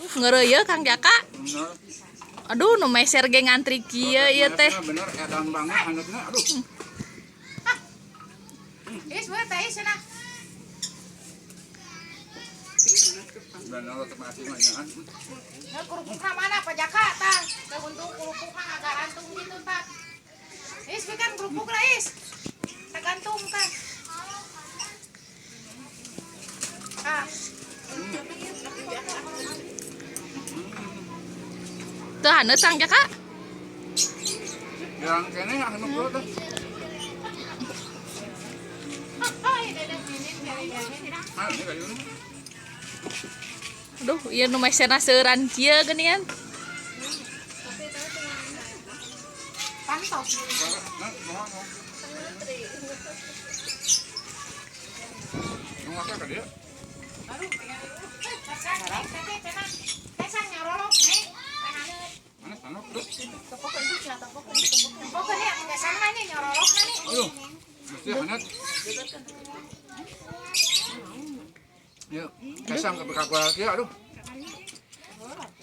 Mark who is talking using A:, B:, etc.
A: Ngeureuyeuh Kang Jaka. Aduh, nu meser ge ngantri kieu ieu teh.
B: Bener edan banget haneutna. Aduh.
C: Is, boleh teh is cenah.
B: Bener terima kasih banyak.
C: Nah, kerupukna mana Pak Jaka tah? Teu untung kerupukna agak rantung gitu tah. Is, kan kerupukna is. Tergantung tah. Ah.
A: Teu haneut Kang Jaka.
B: Yang kene anu kuat teh. Ah, ini kayu.
A: Aduh, ieu nu meserna seueuran kieu geuningan.
C: Pantos.
B: Nah, dia.
C: Aduh, cenah. Kesang nyorolok, nih.
B: Mana sana terus.
C: Pokoknya kesang mah nih nyorolok nih.
B: Aduh. Mesti haneut. Ya, kesang ke bekak kieu aduh.